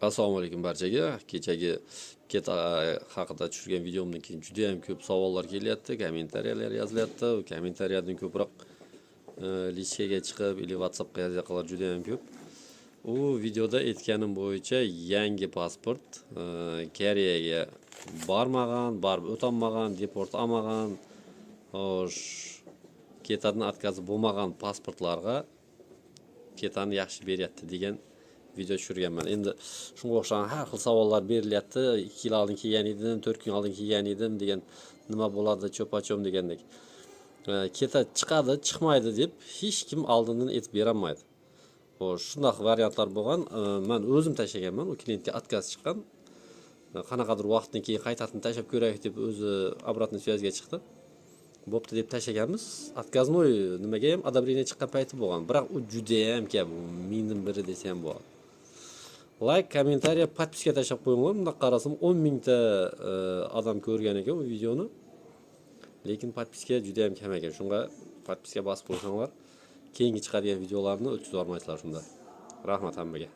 Assalomu alaykum barchaga. Kechagi keta haqida tushirgan videomdan keyin juda ham ko'p savollar kelyapti, kommentariyalar yozilyapti. Kommentariyadan ko'proq личка ga chiqib или WhatsAppga yozayotganlar juda ham ko'p. U videoda aytganim bo'yicha yangi pasport Koreyaga bormagan, borib o'tolmagan, deport olmagan, xo'sh, ketadan отказ i bo'lmagan pasportlarga ketani yaxshi beryapti degan video tushirganman. Endi shunga o'xshagan har xil savollar berilyapti. 2 yil oldin kelgan edim, 4 kun oldin kelgan edim degan, nima bo'ladi, чё почём degandek. Keta chiqadi, chiqmaydi deb hech kim oldindan aytib berolmaydi. Xo'sh, shundoq variantlar bo'lgan. Man o'zim tashlaganman, u klientga отказ chiqqan. Qanaqadir vaqtdan keyin qaytadan tashlab ko'raylik deb o'zi обратный связь ga chiqdi. Bo'pti deb tashlaganmiz. Отказной nimaga ham одобрение chiqqan payti bo'lgan. Biroq u juda ham kam, mingdan biri desa ham bo'ladi. Layk, kommentariya, подписка tashlab qo'yinglar. Bundoq qarasam 10 mingta odam ko'rgan ekan u videoni. Lekin подписка juda ham kam ekan. Shunga подписка bosib qo'ysanglar, keyingi chiqadigan videolarni o'tkazib yubormaysizlar shunda. Rahmat hammaga.